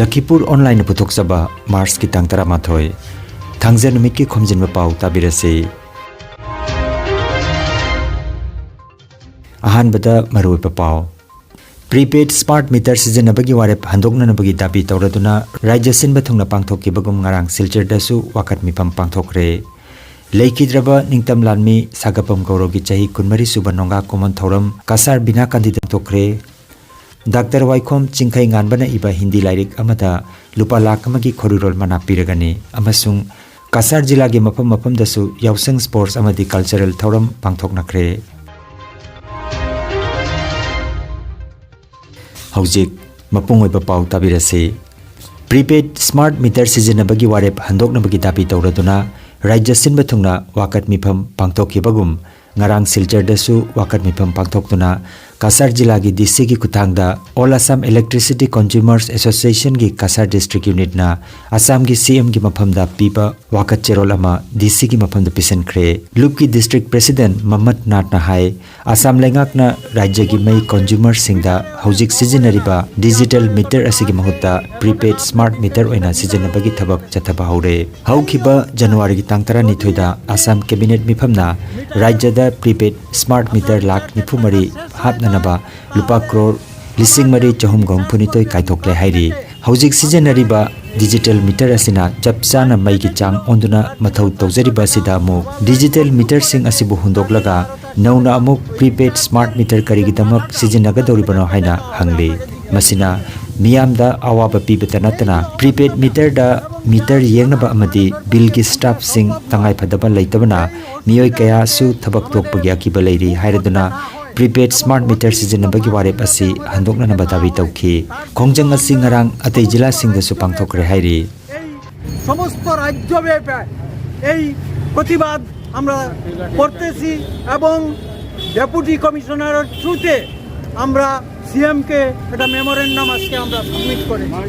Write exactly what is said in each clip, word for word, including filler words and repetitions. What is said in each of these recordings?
ꯂꯈꯤꯄꯨꯔ ꯑꯣꯟꯂꯥꯏꯟꯅ ꯄꯨꯊꯣꯛꯆꯕ ꯃꯥꯔꯆꯀꯤ ꯇꯥꯡ ꯇꯔꯥꯃꯥꯊꯣꯏ, ꯊꯥꯡꯖ ꯅꯨꯃꯤꯠꯀꯤ ꯈꯣꯝꯖꯤꯟꯕ ꯄꯥꯎ ꯇꯥꯕꯤꯔꯁꯤ꯫ ꯑꯍꯥꯟꯕꯗ ꯃꯔꯨꯑꯣꯏꯕ ꯄꯥꯎ꯫ ꯄ꯭ꯔꯤꯄꯦꯗ ꯁ꯭ꯃꯥꯔꯠ ꯃꯤꯇꯔ ꯁꯤꯖꯤꯟꯅꯕꯒꯤ ꯋꯥꯔꯦꯞ ꯍꯟꯗꯣꯛꯅꯅꯕꯒꯤ ꯗꯥꯕꯤ ꯇꯧꯔꯗꯨꯅ ꯔꯥꯖ꯭ꯌ ꯁꯤꯟꯕ ꯊꯨꯡꯅ ꯄꯥꯡꯊꯣꯛꯈꯤꯕꯒꯨꯝ ꯉꯔꯥꯡ ꯁꯤꯜꯆꯔꯗꯁꯨ ꯋꯥꯀꯠ ꯃꯤꯐꯝ ꯄꯥꯡꯊꯣꯛꯈ꯭ꯔꯦ꯫ ꯂꯩꯈꯤꯗ꯭ꯔꯕ ꯅꯤꯡꯇꯝ ꯂꯥꯟꯃꯤ ꯁꯥꯒꯄꯝ ꯒꯧꯔꯣꯒꯤ ꯆꯍꯤ ꯀꯨꯟꯃꯔꯤ ꯁꯨꯕ ꯅꯣꯡꯒꯥ ꯀꯨꯝꯑꯣꯟ ꯊꯧꯔꯝ ꯀꯁꯥꯔ ꯕꯤꯅꯥ ꯀꯥꯟꯗꯤꯗ ꯄꯥꯡꯊꯣꯛꯈ꯭ꯔꯦ꯫ ꯗꯥꯛꯇꯔ ꯋꯥꯏꯈꯣꯝ ꯆꯤꯡꯈꯩꯉꯥꯟꯕꯅ ꯏꯕ ꯍꯤꯟꯗꯤ ꯂꯥꯏꯔꯤꯛ ꯑꯃꯗ ꯂꯨꯄꯥ ꯂꯥꯈ ꯑꯃꯒꯤ ꯈꯣꯔꯤꯔꯣꯜ ꯃꯅꯥ ꯄꯤꯔꯒꯅꯤ ꯑꯃꯁꯨꯡ ꯀꯁꯥꯔ ꯖꯤꯂꯥꯒꯤ ꯃꯐꯝ ꯃꯐꯝꯗꯁꯨ ꯌꯥꯎꯁꯪ ꯁ꯭ꯄꯣꯔꯠꯁ ꯑꯃꯗꯤ ꯀꯜꯆꯔꯦꯜ ꯊꯧꯔꯝ ꯄꯥꯡꯊꯣꯛꯅꯈ꯭ꯔꯦ꯫ ꯍꯧꯖꯤꯛ ꯃꯄꯨꯡ ꯑꯣꯏꯕ ꯄꯥꯎ ꯇꯥꯕꯤꯔꯁꯤ꯫ ꯄ꯭ꯔꯤꯄꯦꯗ ꯁ꯭ꯃꯥꯔꯠ ꯃꯤꯇꯔ ꯁꯤꯖꯤꯟꯅꯕꯒꯤ ꯋꯥꯔꯦꯞ ꯍꯟꯗꯣꯛꯅꯕꯒꯤ ꯗꯥꯕꯤ ꯇꯧꯔꯗꯨꯅ ꯔꯥꯖ꯭ꯌ ꯁꯤꯟꯕ ꯊꯨꯡꯅ ꯋꯥꯀꯠ ꯃꯤꯐꯝ ꯄꯥꯡꯊꯣꯛꯈꯤꯕꯒꯨꯝ ꯉꯔꯥꯡ ꯁꯤꯜꯆꯔꯗꯁꯨ ꯋꯥꯀꯠ ꯃꯤꯐꯝ ꯄꯥꯡꯊꯣꯛꯇꯨꯅ ꯀꯁꯥꯔ ꯖꯤꯂꯥꯒꯤ ꯗꯤ ꯁꯤꯒꯤ ꯈꯨꯠꯊꯥꯡꯗ All Assam Electricity Consumers Associationꯒꯤ ꯀꯁꯥꯔ ꯗꯤꯁꯇ꯭ꯔꯤꯛ ꯌꯨꯅꯤꯠꯅ ꯑꯁꯥꯝꯒꯤ ꯁꯤ ꯑꯦꯝꯒꯤ ꯃꯐꯝꯗ ꯄꯤꯕ ꯋꯥꯀꯠ ꯆꯦꯔꯣꯜ ꯑꯃ ꯗꯤ ꯁꯤꯒꯤ ꯃꯐꯝꯗ ꯄꯤꯁꯤꯟꯈ꯭ꯔꯦ꯫ ꯂꯨꯞꯀꯤ ꯗꯤꯁꯇ꯭ꯔꯤꯛ ꯄ꯭ꯔꯦꯁꯤꯗꯦꯟꯠ ꯃꯃꯠ ꯅꯥꯠꯅ ꯍꯥꯏ, ꯑꯁꯥꯝ ꯂꯩꯉꯥꯛꯅ ꯔꯥꯖ꯭ꯌꯒꯤ ꯃꯩ ꯀꯟꯖꯨꯃꯔꯁꯤꯡꯗ ꯍꯧꯖꯤꯛ ꯁꯤꯖꯤꯟꯅꯔꯤꯕ ꯗꯤꯖꯤꯇꯦꯜ ꯃꯤꯇꯔ ꯑꯁꯤꯒꯤ ꯃꯍꯨꯠꯇ ꯄ꯭ꯔꯤꯄꯦꯗ ꯁ꯭ꯃꯥꯔꯠ ꯃꯤꯇꯔ ꯑꯣꯏꯅ ꯁꯤꯖꯤꯟꯅꯕꯒꯤ ꯊꯕꯛ ꯆꯠꯊꯕ ꯍꯧꯔꯦ꯫ ꯍꯧꯈꯤꯕ ꯖꯅꯋꯥꯔꯤꯒꯤ ꯇꯥꯡ ꯇꯔꯥꯅꯤꯊꯣꯏꯗ ꯑꯁꯥꯝ ꯀꯦꯕꯤꯅꯦꯠ ꯃꯤꯐꯝꯅ ꯔꯥꯖ꯭ꯌꯗ ꯄ꯭ꯔꯤꯄꯦꯗ ꯁ꯭ꯃꯥꯔꯠ ꯃꯤꯇꯔ ꯂꯥꯈ ꯅꯤꯐꯨ ꯃꯔꯤ ꯍꯥꯞꯅꯅꯕ ꯂꯨꯄꯥ ꯀ꯭ꯔꯣꯔ ꯂꯤꯁꯤꯡ ꯃꯔꯤ ꯆꯍꯨꯝꯒ ꯍꯨꯝꯐꯨꯅꯤꯊꯣꯏ ꯀꯥꯏꯊꯣꯛꯂꯦ ꯍꯥꯏꯔꯤ꯫ ꯍꯧꯖꯤꯛ ꯁꯤꯖꯤꯟꯅꯔꯤꯕ ꯗꯤꯖꯤꯇꯦꯜ ꯃꯤꯇꯔ ꯑꯁꯤꯅ ꯆꯞ ꯆꯥꯅ ꯃꯩꯒꯤ ꯆꯥꯡ ꯑꯣꯟꯗꯨꯅ ꯃꯊꯧ ꯇꯧꯖꯔꯤꯕ ꯑꯁꯤꯗ ꯑꯃꯨꯛ ꯗꯤꯖꯤꯇꯦꯜ ꯃꯤꯇꯔꯁꯤꯡ ꯑꯁꯤꯕꯨ ꯍꯨꯟꯗꯣꯛꯂꯒ ꯅꯧꯅ ꯑꯃꯨꯛ ꯄ꯭ꯔꯤꯄꯦꯗ ꯁ꯭ꯃꯥꯔꯠ ꯃꯤꯇꯔ ꯀꯔꯤꯒꯤꯗꯃꯛ ꯁꯤꯖꯤꯟꯅꯒꯗꯧꯔꯤꯕꯅꯣ ꯍꯥꯏꯅ ꯍꯪꯂꯤ꯫ ꯃꯁꯤꯅ ꯃꯤꯌꯥꯝꯗ ꯑꯋꯥꯕ ꯄꯤꯕꯇ ꯅꯠꯇꯅ ꯄ꯭ꯔꯤꯄꯦꯗ ꯃꯤꯇꯔꯗ ꯃꯤꯇꯔ ꯌꯦꯡꯅꯕ ꯑꯃꯗꯤ ꯕꯤꯜꯒꯤ ꯁ꯭ꯇꯥꯐꯁꯤꯡ ꯇꯉꯥꯏꯐꯗꯕ ꯂꯩꯇꯕꯅ ꯃꯤꯑꯣꯏ ꯀꯌꯥꯁꯨ ꯊꯕꯛ ꯇꯣꯛꯄꯒꯤ ꯑꯀꯤꯕ ꯂꯩꯔꯤ ꯍꯥꯏꯔꯗꯨꯅ ꯄ꯭ꯔꯤꯄꯦꯗ ꯁ꯭ꯃꯥꯔꯠ ꯃꯤꯇꯔ ꯁꯤꯖꯤꯟꯅꯕꯒꯤ ꯋꯥꯔꯦꯞ ꯑꯁꯤ ꯍꯟꯗꯣꯛꯅꯅꯕ ꯗꯥꯕꯤ ꯇꯧꯈꯤ꯫ ꯈꯣꯡꯖꯪ ꯑꯁꯤ ꯉꯔꯥꯡ ꯑꯇꯩ ꯖꯤꯂꯥꯁꯤꯡꯗꯁꯨ ꯄꯥꯡꯊꯣꯛꯈ꯭ꯔꯦ ꯍꯥꯏꯔꯤ꯫ এই সমস্ত রাজ্যব্যাপী এই প্রতিবাদ আমরা করতেছি এবং ডেপুটি কমিশনারের থ্রুতে আমরা সিএমকে একটা মেমোরেন্ডাম আজকে আমরা সাবমিট করেছি।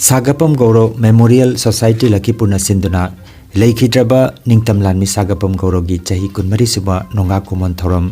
ꯁꯥꯒꯄꯝ ꯒꯧꯔꯣ ꯃꯦꯃꯣꯔꯤꯌꯦꯜ ꯁꯣꯁꯥꯏꯇꯤ ꯂꯈꯤꯄꯨꯔꯅ ꯁꯤꯟꯗꯨꯅ ꯂꯩꯈꯤꯗ꯭ꯔꯕ ꯅꯤꯡꯇꯝ ꯂꯥꯟꯃꯤ ꯁꯥꯒꯄꯝ ꯒꯧꯔꯣꯒꯤ ꯆꯍꯤ ꯀꯨꯟꯃꯔꯤ ꯁꯨꯕ ꯅꯣꯡꯉꯥ ꯀꯨꯝꯑꯣꯟ ꯊꯧꯔꯝ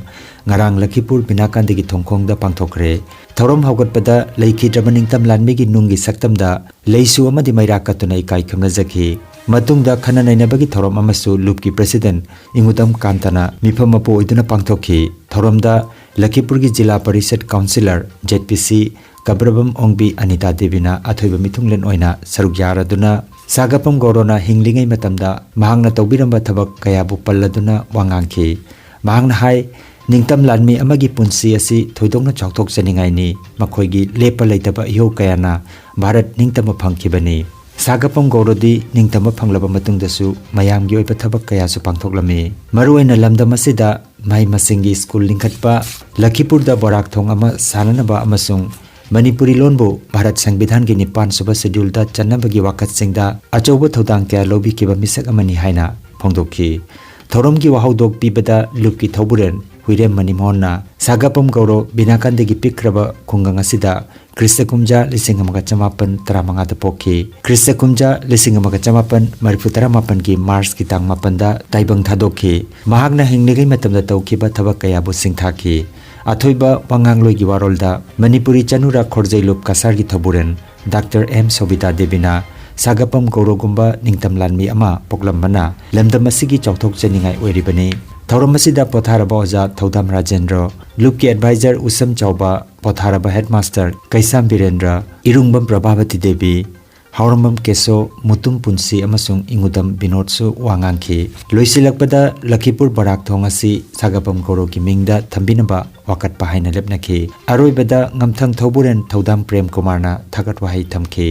ꯉꯔꯥꯡ ꯂꯈꯤꯄꯨꯔ ꯕꯤꯅꯥꯀꯥꯟꯗꯒꯤ ꯊꯣꯡꯈꯣꯡꯗ ꯄꯥꯡꯊꯣꯛꯈ꯭ꯔꯦ꯫ ꯊꯧꯔꯝ ꯍꯧꯒꯠꯄꯗ ꯂꯩꯈꯤꯗ꯭ꯔꯕ ꯅꯤꯡꯇꯝ ꯂꯥꯟꯃꯤꯒꯤ ꯅꯨꯡꯒꯤ ꯁꯛꯇꯝꯗ ꯂꯩꯁꯨ ꯑꯃꯗꯤ ꯃꯩꯔꯥ ꯀꯠꯇꯨꯅ ꯏꯀꯥꯏ ꯈꯨꯝꯅꯖꯈꯤ꯫ ꯃꯇꯨꯡꯗ ꯈꯟꯅ ꯅꯩꯅꯕꯒꯤ ꯊꯧꯔꯝ ꯑꯃꯁꯨ ꯂꯨꯞꯀꯤ ꯄ꯭ꯔꯦꯁꯤꯗꯦꯟꯠ ꯏꯪꯉꯨꯗꯝ ꯀꯥꯟꯇꯅ ꯃꯤꯐꯝ ꯃꯄꯨ ꯑꯣꯏꯗꯨꯅ ꯄꯥꯡꯊꯣꯛꯈꯤ꯫ ꯊꯧꯔꯝꯗ ꯂꯈꯤꯄꯨꯔꯒꯤ ꯖꯤꯂꯥ ꯄꯔꯤꯁꯠ ꯀꯥꯎꯟꯁꯤꯂꯔ, ꯖꯦꯗ ꯄꯤ ꯁꯤ, ꯀꯕ꯭ꯔꯕꯝ ꯑꯣꯡꯕꯤ ꯑꯅꯤꯇꯥ ꯗꯦꯕꯤꯅ ꯑꯊꯣꯏꯕ ꯃꯤꯊꯨꯡꯂꯦꯟ ꯑꯣꯏꯅ ꯁꯔꯨꯛ ꯌꯥꯔꯗꯨꯅ ꯁꯥꯒꯄꯝ ꯒꯧꯔꯣꯅ ꯍꯤꯡꯂꯤꯉꯩ ꯃꯇꯝꯗ ꯃꯍꯥꯛꯅ ꯇꯧꯕꯤꯔꯝꯕ ꯊꯕꯛ ꯀꯌꯥꯕꯨ ꯄꯜꯂꯗꯨꯅ ꯋꯥ ꯉꯥꯡꯈꯤ꯫ ꯃꯍꯥꯛꯅ ꯍꯥꯏ, ꯅꯤꯡꯇꯝ ꯂꯥꯟꯃꯤ ꯑꯃꯒꯤ ꯄꯨꯟꯁꯤ ꯑꯁꯤ ꯊꯣꯏꯗꯣꯛꯅ ꯆꯥꯎꯊꯣꯛꯆꯅꯤꯡꯉꯥꯏꯅꯤ꯫ ꯃꯈꯣꯏꯒꯤ ꯂꯦꯞꯄ ꯂꯩꯇꯕ ꯏꯍꯧ ꯀꯌꯥꯅ ꯚꯥꯔꯠ ꯅꯤꯡꯇꯝꯕ ꯐꯪꯈꯤꯕꯅꯤ꯫ ꯁꯥꯒꯄꯝ ꯒꯧꯔꯣꯗꯤ ꯅꯤꯡꯇꯝꯕ ꯐꯪꯂꯕ ꯃꯇꯨꯡꯗꯁꯨ ꯃꯌꯥꯝꯒꯤ ꯑꯣꯏꯕ ꯊꯕꯛ ꯀꯌꯥꯁꯨ ꯄꯥꯡꯊꯣꯛꯂꯝꯃꯤ꯫ ꯃꯔꯨꯑꯣꯏꯅ ꯂꯝꯗꯝ ꯑꯁꯤꯗ ꯃꯍꯩ ꯃꯁꯤꯡꯒꯤ ꯁ꯭ꯀꯨꯜ ꯂꯤꯡꯈꯠꯄ, ꯂꯈꯤꯄꯨꯔꯗ ꯕꯣꯔꯥꯛ ꯊꯣꯡ ꯑꯃ ꯁꯥꯅꯅꯕ ꯑꯃꯁꯨꯡ ꯃꯅꯤꯄꯨꯔꯤ ꯂꯣꯟꯕꯨ ꯚꯥꯔꯠ ꯁꯪꯕꯤꯙꯥꯟꯒꯤ ꯅꯤꯄꯥꯟ ꯁꯨꯕ ꯁꯦꯗ꯭ꯌꯨꯜꯗ ꯆꯟꯅꯕꯒꯤ ꯋꯥꯀꯠꯁꯤꯡꯗ ꯑꯆꯧꯕ ꯊꯧꯗꯥꯡ ꯀꯌꯥ ꯂꯧꯕꯤꯈꯤꯕ ꯃꯤꯁꯛ ꯑꯃꯅꯤ ꯍꯥꯏꯅ ꯐꯣꯡꯗꯣꯛꯈꯤ꯫ ꯊꯧꯔꯝꯒꯤ ꯋꯥꯍꯧꯗꯣꯛ ꯄꯤꯕꯗ ꯂꯨꯞꯀꯤ ꯊꯧꯕꯨꯔꯦꯟ ꯍꯨꯏꯔꯦꯝ ꯃꯅꯤꯃꯣꯍꯟꯅ ꯁꯥꯒꯄꯝ ꯒꯧꯔꯣ ꯕꯤꯅꯥꯀꯥꯟꯗꯒꯤ ꯄꯤꯛꯈ꯭ꯔꯕ ꯈꯨꯡꯒꯪ ꯑꯁꯤꯗ ꯈ꯭ꯔꯤꯁꯇ ꯀꯨꯝꯖꯥ ꯂꯤꯁꯤꯡ ꯑꯃꯒ ꯆꯃꯥꯄꯟ ꯇꯔꯥꯃꯉꯥꯗ ꯄꯣꯛꯈꯤ꯫ ꯈ꯭ꯔꯤꯁꯇ ꯀꯨꯝꯖꯥ ꯂꯤꯁꯤꯡ ꯑꯃꯒ ꯆꯃꯥꯄꯟ ꯃꯔꯤꯐꯨ ꯇꯔꯥꯃꯥꯄꯟꯒꯤ ꯃꯥꯔꯆꯀꯤ ꯇꯥꯡ ꯃꯥꯄꯟꯗ ꯇꯥꯏꯕꯪ ꯊꯥꯗꯣꯛꯈꯤ꯫ ꯃꯍꯥꯛꯅ ꯍꯤꯡꯂꯤꯉꯩ ꯃꯇꯝꯗ ꯇꯧꯈꯤꯕ ꯊꯕꯛ ꯀꯌꯥꯕꯨ ꯁꯤꯡꯊꯥꯈꯤ꯫ ꯑꯊꯣꯏꯕ ꯋꯥꯉꯥꯡꯂꯣꯏꯒꯤ ꯋꯥꯔꯣꯜꯗ ꯃꯅꯤꯄꯨꯔꯤ ꯆꯅꯨꯔꯥ ꯈꯣꯔꯖꯩꯂꯨꯞ ꯀꯁꯥꯔꯒꯤ ꯊꯧꯕꯨꯔꯦꯟ ꯗꯥꯛꯇꯔ ꯑꯦꯝ ꯁꯣꯕꯤꯇꯥ ꯗꯦꯕꯤꯅ ꯁꯥꯒꯄꯝ ꯒꯧꯔꯣꯒꯨꯝꯕ ꯅꯤꯡꯇꯝ ꯂꯥꯟꯃꯤ ꯑꯃ ꯄꯣꯛꯂꯝꯕꯅ ꯂꯝꯗꯝ ꯑꯁꯤꯒꯤ ꯆꯥꯎꯊꯣꯛꯆꯅꯤꯡꯉꯥꯏ ꯑꯣꯏꯔꯤꯕꯅꯤ꯫ ꯊꯧꯔꯝ ꯑꯁꯤꯗ ꯄꯣꯊꯥꯔꯕ ꯑꯣꯖꯥ ꯊꯧꯗꯥꯝ ꯔꯥꯖꯦꯟꯗ꯭ꯔ, ꯂꯨꯞꯀꯤ ꯑꯦꯗꯚꯥꯏꯖꯔ ꯎꯁꯝ ꯆꯥꯎꯕ, ꯄꯣꯊꯥꯔꯕ ꯍꯦꯗꯃꯥꯁꯇꯔ ꯀꯩꯁꯥꯝ ꯕꯤꯔꯦꯟꯗ꯭ꯔ, ꯏꯔꯨꯡꯕꯝ ꯄ꯭ꯔꯚꯥꯕꯇꯤ ꯗꯦꯕꯤ, ꯍꯥꯎꯔꯝꯕꯝ ꯀꯦꯁꯣ, ꯃꯨꯇꯨꯝ ꯄꯨꯟꯁꯤ ꯑꯃꯁꯨꯡ ꯏꯉꯨꯗꯝ ꯕꯤꯅꯣꯗꯁꯨ ꯋꯥ ꯉꯥꯡꯈꯤ꯫ ꯂꯣꯏꯁꯤꯜꯂꯛꯄꯗ ꯂꯈꯤꯄꯨꯔ ꯕꯣꯔꯥꯛ ꯊꯣꯡ ꯑꯁꯤ ꯁꯥꯒꯄꯝ ꯒꯧꯔꯣꯒꯤ ꯃꯤꯡꯗ ꯊꯝꯕꯤꯅꯕ ꯋꯥꯀꯠꯄ ꯍꯥꯏꯅ ꯂꯦꯞꯅꯈꯤ꯫ ꯑꯔꯣꯏꯕꯗ ꯉꯝꯊꯪ ꯊꯧꯕꯨꯔꯦꯟ ꯊꯧꯗꯥꯝ ꯄ꯭ꯔꯦꯝ ꯀꯨꯃꯥꯔꯅ ꯊꯥꯒꯠ ꯋꯥꯍꯩ ꯊꯝꯈꯤ꯫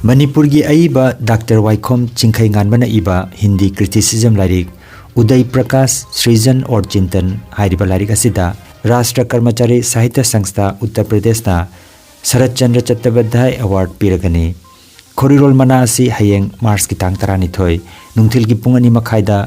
ꯃꯅꯤꯄꯨꯔꯒꯤ ꯑꯏꯕ ꯗꯥꯛꯇꯔ ꯋꯥꯏꯈꯣꯝ ꯆꯤꯡꯈꯩꯉꯥꯟꯕꯅ ꯏꯕ ꯍꯤꯟꯗꯤ ꯀ꯭ꯔꯤꯇꯤꯁꯤꯖꯝ ꯂꯥꯏꯔꯤꯛ ꯎꯗꯩ ꯄ꯭ꯔꯀꯥꯁ ꯁ꯭ꯔꯤꯖꯟ ꯑꯣꯔ ꯆꯤꯟꯇꯟ ꯍꯥꯏꯔꯤꯕ ꯂꯥꯏꯔꯤꯛ ꯑꯁꯤꯗ ꯔꯥꯁꯇ꯭ꯔ ꯀꯔꯃꯆꯥꯔꯤ ꯁꯥꯍꯤꯇ꯭ꯌ ꯁꯪꯁꯊꯥ ꯎꯠꯇꯔ ꯄ꯭ꯔꯗꯦꯁꯅ ꯁꯔꯠ ꯆꯟꯗ꯭ꯔ ꯆꯠꯇꯣꯄꯥꯙ꯭ꯌꯥꯌ ꯑꯦꯋꯥꯔꯗ ꯄꯤꯔꯒꯅꯤ꯫ ꯈꯣꯔꯤꯔꯣꯜ ꯃꯅꯥ ꯑꯁꯤ ꯍꯌꯦꯡ ꯃꯥꯔꯆꯀꯤ ꯇꯥꯡ ꯇꯔꯥꯅꯤꯊꯣꯏ ꯅꯨꯡꯊꯤꯜꯒꯤ ꯄꯨꯡ ꯑꯅꯤ ꯃꯈꯥꯏꯗ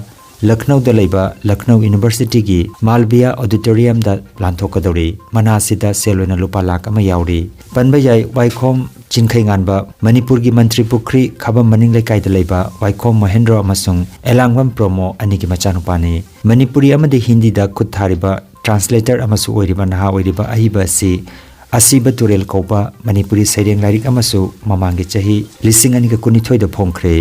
ꯂꯈꯅꯧꯗ ꯂꯩꯕ ꯂꯈꯅꯧ ꯌꯨꯅꯤꯚꯔꯁꯤꯇꯤꯒꯤ ꯃꯥꯜꯕꯤꯌꯥ ꯑꯣꯗꯤꯇꯣꯔꯤꯌꯝꯗ ꯂꯥꯟꯊꯣꯛꯀꯗꯧꯔꯤ꯫ ꯃꯅꯥ ꯑꯁꯤꯗ ꯁꯦꯜ ꯑꯣꯏꯅ ꯂꯨꯄꯥ ꯂꯥꯈ ꯑꯃ ꯌꯥꯎꯔꯤ꯫ ꯄꯟꯕ ꯌꯥꯏ, ꯋꯥꯏꯈꯣꯝ ꯆꯤꯡꯈꯩꯉꯥꯟꯕ, ꯃꯅꯤꯄꯨꯔꯒꯤ ꯃꯟꯇ꯭ꯔꯤ ꯄꯨꯈ꯭ꯔꯤ ꯈꯥꯕꯝ ꯃꯅꯤꯡ ꯂꯩꯀꯥꯏꯗ ꯂꯩꯕ ꯋꯥꯏꯈꯣꯝ ꯃꯍꯦꯟꯗ꯭ꯔꯣ ꯑꯃꯁꯨꯡ ꯑꯦꯂꯥꯡꯕꯝ ꯄ꯭ꯔꯣꯃꯣ ꯑꯅꯤꯒꯤ ꯃꯆꯥꯅꯨꯄꯥꯅꯤ꯫ ꯃꯅꯤꯄꯨꯔꯤ ꯑꯃꯗꯤ ꯍꯤꯟꯗꯤꯗ ꯈꯨꯠ ꯊꯥꯔꯤꯕ ꯇ꯭ꯔꯥꯟꯁꯂꯦꯇꯔ ꯑꯃꯁꯨ ꯑꯣꯏꯔꯤꯕ ꯅꯍꯥ ꯑꯣꯏꯔꯤꯕ ꯑꯏꯕ ꯑꯁꯤ ꯑꯁꯤꯕ ꯇꯨꯔꯦꯜ ꯀꯧꯕ ꯃꯅꯤꯄꯨꯔꯤ ꯁꯩꯔꯦꯡ ꯂꯥꯏꯔꯤꯛ ꯑꯃꯁꯨ ꯃꯃꯥꯡꯒꯤ ꯆꯍꯤ ꯂꯤꯁꯤꯡ ꯑꯅꯤꯒ ꯀꯨꯟꯅꯤꯊꯣꯏꯗ ꯐꯣꯡꯈ꯭ꯔꯦ꯫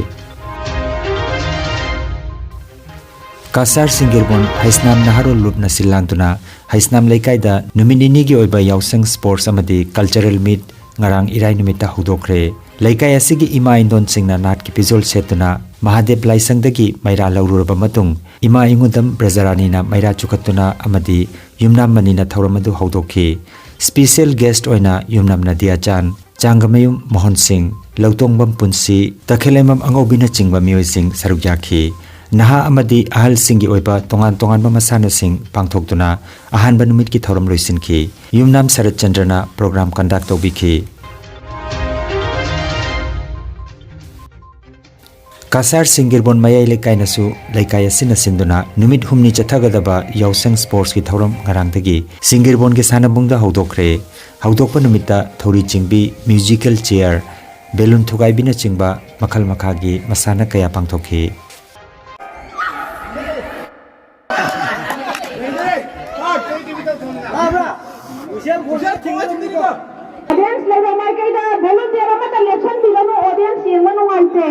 ꯀꯁꯥꯔ ꯁꯤꯡꯒꯤꯔꯕꯣꯟ ꯍꯩꯁꯅꯥꯝ ꯅꯍꯥꯔꯣꯜ ꯂꯨꯞꯅ ꯁꯤꯜ ꯂꯥꯡꯗꯨꯅ ꯍꯩꯁꯅꯥꯝ ꯂꯩꯀꯥꯏꯗ ꯅꯨꯃꯤꯠ ꯅꯤꯅꯤꯒꯤ ꯑꯣꯏꯕ ꯌꯥꯎꯁꯪ ꯁ꯭ꯄꯣꯔꯠꯁ ꯑꯃꯗꯤ ꯀꯜꯆꯔꯦꯜ ꯃꯤꯠ ꯉꯔꯥꯡ ꯏꯔꯥꯏ ꯅꯨꯃꯤꯠꯇ ꯍꯧꯗꯣꯛꯈ꯭ꯔꯦ꯫ ꯂꯩꯀꯥꯏ ꯑꯁꯤꯒꯤ ꯏꯃꯥ ꯏꯟꯗꯣꯟꯁꯤꯡꯅ ꯅꯥꯠꯀꯤ ꯐꯤꯖꯣꯜ ꯁꯦꯠꯇꯨꯅ ꯃꯍꯥꯗꯦꯕ ꯂꯥꯏꯁꯪꯗꯒꯤ ꯃꯩꯔꯥ ꯂꯧꯔꯨꯔꯕ ꯃꯇꯨꯡ, ꯏꯃꯥ ꯏꯉꯨꯗꯝ ꯕ꯭ꯔꯖꯔꯥꯅꯤꯅ ꯃꯩꯔꯥ ꯆꯨꯈꯠꯇꯨꯅ ꯑꯃꯗꯤ ꯌꯨꯝꯅꯥꯝ ꯃꯅꯤꯅ ꯊꯧꯔꯝ ꯑꯗꯨ ꯍꯧꯗꯣꯛꯈꯤ꯫ ꯁ꯭ꯄꯤꯁꯦꯜ ꯒꯦꯁ꯭ꯠ ꯑꯣꯏꯅ ꯌꯨꯝꯅꯥꯝ ꯅꯗꯤꯌꯥꯆꯥꯟ, ꯆꯥꯡꯒꯃꯌꯨꯝ ꯃꯣꯍꯟ ꯁꯤꯡ, ꯂꯧꯇꯣꯡꯕꯝ ꯄꯨꯟꯁꯤ, ꯇꯈꯦꯂꯩꯃꯝ ꯑꯉꯧꯕꯤꯅꯆꯤꯡꯕ ꯃꯤꯑꯣꯏꯁꯤꯡ ꯁꯔꯨꯛ ꯌꯥꯈꯤ꯫ ꯅꯍꯥ ꯑꯃꯗꯤ ꯑꯍꯜꯁꯤꯡꯒꯤ ꯑꯣꯏꯕ ꯇꯣꯉꯥꯟ ꯇꯣꯉꯥꯟꯕ ꯃꯁꯥꯟꯅꯁꯤꯡ ꯄꯥꯡꯊꯣꯛꯇꯨꯅ ꯑꯍꯥꯟꯕ ꯅꯨꯃꯤꯠꯀꯤ ꯊꯧꯔꯝ ꯂꯣꯏꯁꯤꯟꯈꯤ꯫ ꯌꯨꯝꯅꯥꯝ ꯁꯔꯠ ꯆꯟꯗ꯭ꯔꯅ ꯄ꯭ꯔꯣꯒ꯭ꯔꯥꯝ ꯀꯟꯗꯛ ꯇꯧꯕꯤꯈꯤ꯫ ꯀꯁꯥꯔ ꯁꯤꯡꯒꯤꯔꯕꯣꯟ ꯃꯌꯥꯏ ꯂꯩꯀꯥꯏꯅꯁꯨ ꯂꯩꯀꯥꯏ ꯑꯁꯤꯅ ꯁꯤꯟꯗꯨꯅ ꯅꯨꯃꯤꯠ ꯍꯨꯝꯅꯤ ꯆꯠꯊꯒꯗꯕ ꯌꯥꯎꯁꯪ ꯁ꯭ꯄꯣꯔꯠꯁꯀꯤ ꯊꯧꯔꯝ ꯉꯔꯥꯡꯗꯒꯤ ꯁꯤꯡꯒꯤꯔꯕꯣꯟꯒꯤ ꯁꯥꯟꯅꯕꯨꯡꯗ ꯍꯧꯗꯣꯛꯈ꯭ꯔꯦ꯫ ꯍꯧꯗꯣꯛꯄ ꯅꯨꯃꯤꯠꯇ ꯊꯧꯔꯤ ꯆꯤꯡꯕꯤ, ꯃ꯭ꯌꯨꯖꯤꯀꯦꯜ ꯆꯤꯌꯔ, ꯕꯦꯂꯨꯟ ꯊꯨꯒꯥꯏꯕꯤꯅꯆꯤꯡꯕ ꯃꯈꯜ ꯃꯈꯥꯒꯤ ꯃꯁꯥꯟꯅ ꯀꯌꯥ ꯄꯥꯡꯊꯣꯛꯈꯤ꯫ ꯑꯣꯗꯤꯌꯦꯟꯁ ꯂꯩꯕ ꯃꯥꯏꯀꯩꯗ ꯚꯣꯂꯨꯟꯇꯤꯌꯔ ꯑꯃꯠꯇ ꯂꯦꯞꯁꯟꯕꯤꯒꯅꯨ, ꯑꯣꯗꯤꯌꯦꯟꯁ ꯌꯦꯡꯕ ꯅꯨꯡꯉꯥꯏꯇꯦ꯫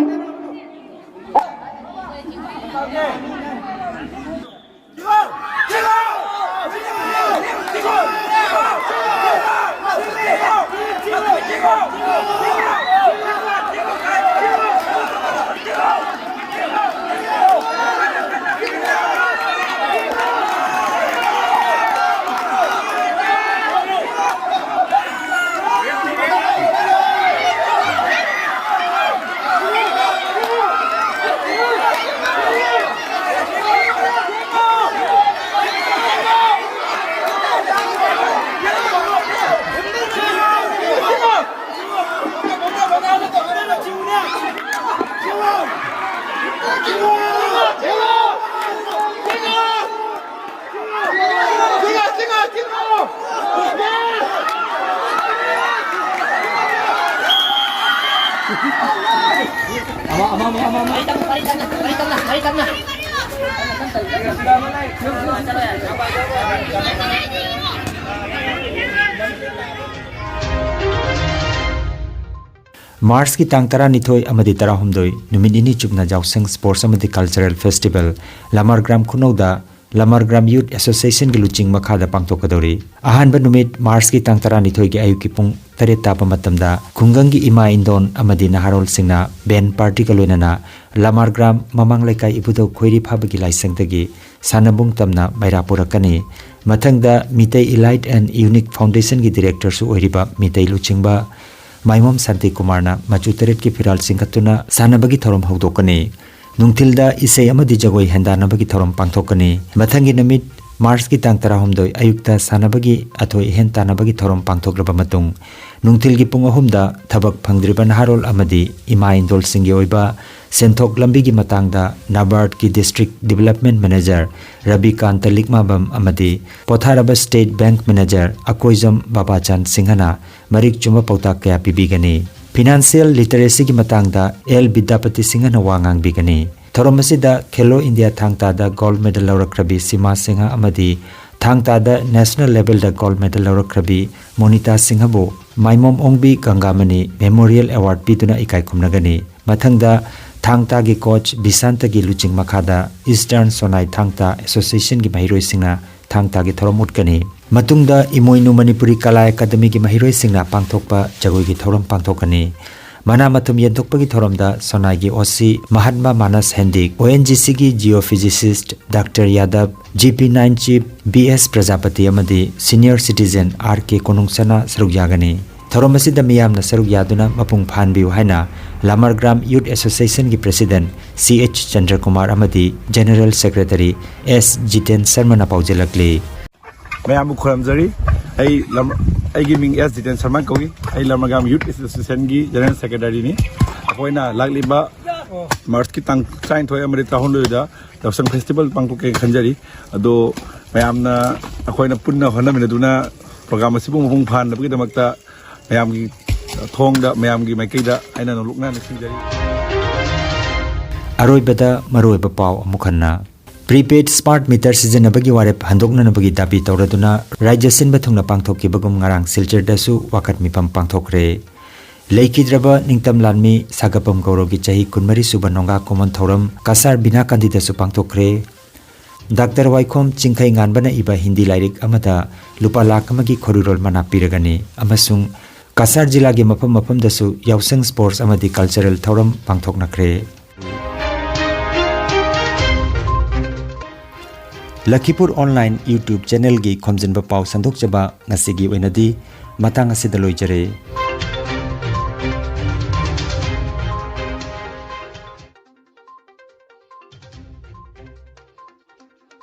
ꯃꯥꯔꯆꯀꯤ ꯇꯥꯡ ꯇꯔꯥꯅꯤꯊꯣꯏ ꯑꯃꯗꯤ ꯇꯔꯥꯍꯨꯝꯗꯣꯏ, ꯅꯨꯃꯤꯠ ꯅꯤꯅꯤ ꯆꯨꯞꯅ ꯌꯥꯎꯁꯪ ꯁ꯭ꯄꯣꯔꯠꯁ ꯑꯃꯗꯤ ꯀꯜꯆꯔꯦꯜ ꯐꯦꯁꯇꯤꯚꯦꯜ ꯂꯃꯥꯔꯒ꯭ꯔꯥꯝ ꯈꯨꯅꯧꯗ ꯂꯃꯥꯔꯒ꯭ꯔꯥꯝ ꯌꯨꯠ ꯑꯦꯁꯣꯁꯤꯌꯦꯁꯟꯒꯤ ꯂꯨꯆꯤꯡ ꯃꯈꯥꯗ ꯄꯥꯡꯊꯣꯛꯀꯗꯧꯔꯤ꯫ ꯑꯍꯥꯟꯕ ꯅꯨꯃꯤꯠ ꯃꯥꯔꯆꯀꯤ ꯇꯥꯡ ꯇꯔꯥꯅꯤꯊꯣꯏꯒꯤ ꯑꯌꯨꯛꯀꯤ ꯄꯨꯡ ꯇꯔꯦꯠ ꯇꯥꯕ ꯃꯇꯝꯗ ꯈꯨꯡꯒꯪꯒꯤ ꯏꯃꯥ ꯏꯟꯗꯣꯟ ꯑꯃꯗꯤ ꯅꯍꯥꯔꯣꯜꯁꯤꯡꯅ ꯕꯦꯟ ꯄꯥꯔꯇꯤꯒ ꯂꯣꯏꯅꯅ ꯂꯃꯥꯔꯒ꯭ꯔꯥꯝ ꯃꯃꯥꯡ ꯂꯩꯀꯥꯏ ꯏꯕꯨꯙꯧ ꯈꯣꯏꯔꯤ ꯐꯥꯕꯒꯤ ꯂꯥꯏꯁꯪꯗꯒꯤ ꯁꯥꯟꯅꯕꯨꯡ ꯇꯝꯅ ꯃꯩꯔꯥ ꯄꯨꯔꯛꯀꯅꯤ꯫ ꯃꯊꯪꯗ ꯃꯤꯇꯩ ꯏꯂꯥꯏꯠ ꯑꯦꯟ ꯌꯨꯅꯤꯛ ꯐꯥꯎꯟꯗꯦꯁꯟꯒꯤ ꯗꯤꯔꯦꯛꯇꯔꯁꯨ ꯑꯣꯏꯔꯤꯕ ꯃꯤꯇꯩ ꯂꯨꯆꯤꯡꯕ ꯃꯥꯏꯃꯣꯝ ꯁꯥꯟꯇꯤ ꯀꯨꯃꯥꯔꯅ ꯃꯆꯨ ꯇꯔꯦꯠꯀꯤ ꯐꯤꯔꯥꯜ ꯆꯤꯡꯈꯠꯇꯨꯅ ꯁꯥꯟꯅꯕꯒꯤ ꯊꯧꯔꯝ ꯍꯧꯗꯣꯛꯀꯅꯤ꯫ ꯅꯨꯡꯊꯤꯜꯗ ꯏꯁꯩ ꯑꯃꯗꯤ ꯖꯒꯣꯏ ꯍꯦꯟꯗꯥꯟꯅꯕꯒꯤ ꯊꯧꯔꯝ ꯄꯥꯡꯊꯣꯛꯀꯅꯤ꯫ ꯃꯊꯪꯒꯤ ꯅꯨꯃꯤꯠ ꯃꯥꯔꯆꯀꯤ ꯇꯥꯡ ꯇꯔꯥꯍꯨꯝꯗꯣꯏ ꯑꯌꯨꯛꯇ ꯁꯥꯟꯅꯕꯒꯤ ꯑꯊꯣꯏ ꯑꯍꯦꯟ ꯇꯥꯟꯅꯕꯒꯤ ꯊꯧꯔꯝ ꯄꯥꯡꯊꯣꯛꯂꯕ ꯃꯇꯨꯡ, ꯅꯨꯡꯊꯤꯜꯒꯤ ꯄꯨꯡ ꯑꯍꯨꯝꯗ ꯊꯕꯛ ꯐꯪꯗ꯭ꯔꯤꯕ ꯅꯍꯥꯔꯣꯜ ꯑꯃꯗꯤ ꯏꯃꯥ ꯏꯟꯗꯣꯜꯁꯤꯡꯒꯤ ꯑꯣꯏꯕ ꯁꯦꯟꯊꯣꯛ ꯂꯝꯕꯤꯒꯤ ꯃꯇꯥꯡꯗ ꯅꯥꯕꯥꯔꯗꯀꯤ ꯗꯤꯁꯇ꯭ꯔꯤꯛ ꯗꯤꯕꯦꯂꯞꯃꯦꯟ ꯃꯦꯅꯦꯖꯔ ꯔꯕꯤꯀꯥꯟꯇ ꯂꯤꯛꯃꯥꯕꯝ ꯑꯃꯗꯤ ꯄꯣꯊꯥꯔꯕ ꯁ꯭ꯇꯦꯠ ꯕꯦꯡꯛ ꯃꯦꯅꯦꯖꯔ ꯑꯀꯣꯏꯖꯝ ꯕꯥꯕꯥꯆꯥꯟ ꯁꯤꯡꯍꯅ ꯃꯔꯤꯛ ꯆꯨꯝꯕ ꯄꯥꯎꯇꯥꯛ ꯀꯌꯥ ꯄꯤꯕꯤꯒꯅꯤ꯫ ꯐꯤꯅꯥꯟꯁꯤꯌꯦꯜ ꯂꯤꯇꯔꯦꯁꯤꯒꯤ ꯃꯇꯥꯡꯗ ꯑꯦꯜ ꯕꯤꯗ꯭ꯌꯥꯄꯇꯤ ꯁꯤꯡꯍꯅ ꯋꯥ ꯉꯥꯡꯕꯤꯒꯅꯤ꯫ ꯊꯧꯔꯝ ꯑꯁꯤꯗ ꯈꯦꯂꯣ ꯏꯟꯗꯤꯌꯥ ꯊꯥꯡ ꯇꯥꯗ ꯒꯣꯜꯗ ꯃꯦꯗꯜ ꯂꯧꯔꯛꯈ꯭ꯔꯕꯤ ꯁꯤꯃꯥ ꯁꯤꯡꯍ ꯑꯃꯗꯤ ꯊꯥꯡ ꯇꯥꯗ ꯅꯦꯁꯅꯦꯜ ꯂꯦꯚꯦꯜꯗ ꯒꯣꯜꯗ ꯃꯦꯗꯜ ꯂꯧꯔꯛꯈ꯭ꯔꯕꯤ ꯃꯣꯅꯤꯇꯥ ꯁꯤꯡꯍꯕꯨ ꯃꯥꯏꯃꯣꯝ ꯑꯣꯡꯕꯤ ꯒꯪꯒꯥꯃꯅꯤ ꯃꯦꯃꯣꯔꯤꯌꯦꯜ ꯑꯦꯋꯥꯔꯗ ꯄꯤꯗꯨꯅ ꯏꯀꯥꯏ ꯈꯨꯝꯅꯒꯅꯤ꯫ ꯃꯊꯪꯗ ꯊꯥꯡ ꯇꯥꯒꯤ ꯀꯣꯆ ꯕꯤꯁꯥꯟꯇꯒꯤ ꯂꯨꯆꯤꯡ ꯃꯈꯥꯗ ꯏꯁꯇꯔꯟ ꯁꯣꯅꯥꯏ ꯊꯥꯡ ꯇꯥ ꯑꯦꯁꯣꯁꯤꯌꯦꯁꯟꯒꯤ ꯃꯍꯩꯔꯣꯏꯁꯤꯡꯅ ꯊꯥꯡ ꯇꯥꯒꯤ ꯊꯧꯔꯝ ꯎꯠꯀꯅꯤ꯫ ꯃꯇꯨꯡꯗ ꯏꯃꯣꯏꯅꯨ ꯃꯅꯤꯄꯨꯔꯤ ꯀꯂꯥ ꯑꯦꯀꯥꯗꯃꯤꯒꯤ ꯃꯍꯩꯔꯣꯏꯁꯤꯡꯅ ꯄꯥꯡꯊꯣꯛꯄ ꯖꯒꯣꯏꯒꯤ ꯊꯧꯔꯝ ꯄꯥꯡꯊꯣꯛꯀꯅꯤ꯫ ꯃꯅꯥ ꯃꯊꯨꯝ ꯌꯦꯟꯊꯣꯛꯄꯒꯤ ꯊꯧꯔꯝꯗ ꯁꯣꯅꯥꯏꯒꯤ ꯑꯣ ꯁꯤ ꯃꯍꯥꯠꯃꯥ ꯃꯥꯅꯁ ꯍꯦꯟꯗꯤꯛ, ꯑꯣ ꯑꯦꯟ ꯖꯤ ꯁꯤꯒꯤ geophysicist doctor Yadav, G P nine chief B S Prajapati ꯑꯃꯗꯤ ꯁꯤꯅꯤꯌꯔ ꯁꯤꯇꯤꯖꯦꯟ ꯑꯥꯔ ꯀꯦ ꯀꯣꯅꯨꯡꯁꯅꯥ ꯁꯔꯨꯛ ꯌꯥꯒꯅꯤ꯫ ꯊꯧꯔꯝ ꯑꯁꯤꯗ ꯃꯤꯌꯥꯝꯅ ꯁꯔꯨꯛ ꯌꯥꯗꯨꯅ ꯃꯄꯨꯡ ꯐꯥꯍꯟꯕꯤꯌꯨ ꯍꯥꯏꯅ ꯂꯃꯥꯔꯒ꯭ꯔꯥꯝ ꯌꯨꯠ ꯑꯦꯁꯣꯁꯤꯌꯦꯁꯟꯒꯤ ꯄ꯭ꯔꯦꯁꯤꯗꯦꯟꯠ ꯁꯤ ꯑꯩꯆ ꯆꯟꯗ꯭ꯔꯀꯨꯃꯥꯔ ꯑꯃꯗꯤ ꯖꯦꯅꯔꯦꯜ ꯁꯦꯀ꯭ꯔꯦꯇꯔꯤ ꯑꯦꯁ ꯖꯤꯇꯦꯟ ꯁꯔꯃꯅ ꯄꯥꯎꯖꯦꯜꯂꯛꯂꯤ꯫ ꯃꯌꯥꯝꯕꯨ ꯈꯨꯔꯨꯝꯖꯔꯤ꯫ ꯑꯩ ꯂꯝ-, ꯑꯩꯒꯤ ꯃꯤꯡ ꯑꯦꯁ ꯖꯤꯇꯦꯟ ꯁꯔꯃ ꯀꯧꯏ꯫ ꯑꯩ ꯂꯃꯥꯔꯒ꯭ꯔꯥꯝ ꯌꯨꯠ ꯑꯦꯁꯣꯁꯤꯌꯦꯁꯟꯒꯤ ꯖꯦꯅꯔꯦꯜ ꯁꯦꯀ꯭ꯔꯦꯇꯔꯤꯅꯤ꯫ ꯑꯩꯈꯣꯏꯅ ꯂꯥꯛꯂꯤꯕ ꯃꯥꯔꯆꯀꯤ ꯇꯥꯡ ꯇꯔꯥꯅꯤꯊꯣꯏ ꯑꯃꯗꯤ ꯇꯔꯥꯍꯨꯝꯗꯣꯏꯗ ꯌꯥꯎꯁꯪ ꯐꯦꯁꯇꯤꯚꯦꯜ ꯄꯥꯡꯊꯣꯛꯀꯦ ꯈꯟꯖꯔꯤ꯫ ꯑꯗꯣ ꯃꯌꯥꯝꯅ ꯑꯩꯈꯣꯏꯅ ꯄꯨꯟꯅ ꯍꯣꯠꯅꯃꯤꯟꯅꯗꯨꯅ ꯄ꯭ꯔꯣꯒ꯭ꯔꯥꯝ ꯑꯁꯤꯕꯨ ꯃꯄꯨꯡ ꯐꯥꯍꯟꯅꯕꯒꯤꯗꯃꯛꯇ ꯃꯌꯥꯝꯒꯤ ꯊꯣꯡꯗ, ꯃꯌꯥꯝꯒꯤ ꯃꯥꯏꯀꯩꯗ ꯑꯩꯅ ꯅꯣꯂꯨꯛꯅ ꯅꯤꯡꯁꯤꯡꯖꯔꯤ꯫ ꯑꯔꯣꯏꯕꯗ ꯃꯔꯨꯑꯣꯏꯕ ꯄꯥꯎ ꯑꯃꯨꯛ ꯍꯟꯅ꯫ ꯄ꯭ꯔꯤꯄꯦꯗ ꯁ꯭ꯃꯥꯔꯠ ꯃꯤꯇꯔ ꯁꯤꯖꯤꯟꯅꯕꯒꯤ ꯋꯥꯔꯦꯞ ꯍꯟꯗꯣꯛꯅꯅꯕꯒꯤ ꯗꯥꯕꯤ ꯇꯧꯔꯗꯨꯅ ꯔꯥꯖ꯭ꯌ ꯁꯤꯟꯕ ꯊꯨꯡꯅ ꯄꯥꯡꯊꯣꯛꯈꯤꯕꯒꯨꯝ ꯉꯔꯥꯡ ꯁꯤꯜꯆꯔꯗꯁꯨ ꯋꯥꯀꯠ ꯃꯤꯐꯝ ꯄꯥꯡꯊꯣꯛꯈ꯭ꯔꯦ꯫ ꯂꯩꯈꯤꯗ꯭ꯔꯕ ꯅꯤꯡꯇꯝ ꯂꯥꯟꯃꯤ ꯁꯥꯒꯄꯝ ꯒꯧꯔꯣꯒꯤ ꯆꯍꯤ ꯀꯨꯟꯃꯔꯤ ꯁꯨꯕ ꯅꯣꯡꯒꯥ ꯀꯣꯃꯣꯟ ꯊꯧꯔꯝ ꯀꯁꯥꯔ ꯕꯤꯅꯥ ꯀꯥꯟꯗꯤꯗꯁꯨ ꯄꯥꯡꯊꯣꯛꯈ꯭ꯔꯦ꯫ ꯗꯥꯛꯇꯔ ꯋꯥꯏꯈꯣꯝ ꯆꯤꯡꯈꯩ ꯉꯥꯟꯕꯅ ꯏꯕ ꯍꯤꯟꯗꯤ ꯂꯥꯏꯔꯤꯛ ꯑꯃꯗ ꯂꯨꯄꯥ ꯂꯥꯈ ꯑꯃꯒꯤ ꯈꯣꯔꯤꯔꯣꯜ ꯃꯅꯥ ꯄꯤꯔꯒꯅꯤ ꯑꯃꯁꯨꯡ ꯀꯁꯥꯔ ꯖꯤꯂꯥꯒꯤ ꯃꯐꯝ ꯃꯐꯝꯗꯁꯨ ꯌꯥꯎꯁꯪ ꯁ꯭ꯄꯣꯔꯠꯁ ꯑꯃꯗꯤ ꯀꯜꯆꯔꯦꯜ ꯊꯧꯔꯝ ꯄꯥꯡꯊꯣꯛꯅꯈ꯭ꯔꯦ꯫ ꯂꯈꯤꯄꯨꯔ ꯑꯣꯟꯂꯥꯏꯟ YouTube ꯆꯦꯅꯦꯜꯒꯤ ꯈꯣꯝꯖꯤꯟꯕ ꯄꯥꯎ ꯁꯟꯗꯣꯛꯆꯕ ꯉꯁꯤꯒꯤ ꯑꯣꯏꯅꯗꯤ ꯃꯇꯥꯡ ꯑꯁꯤꯗ ꯂꯣꯏꯖꯔꯦ꯫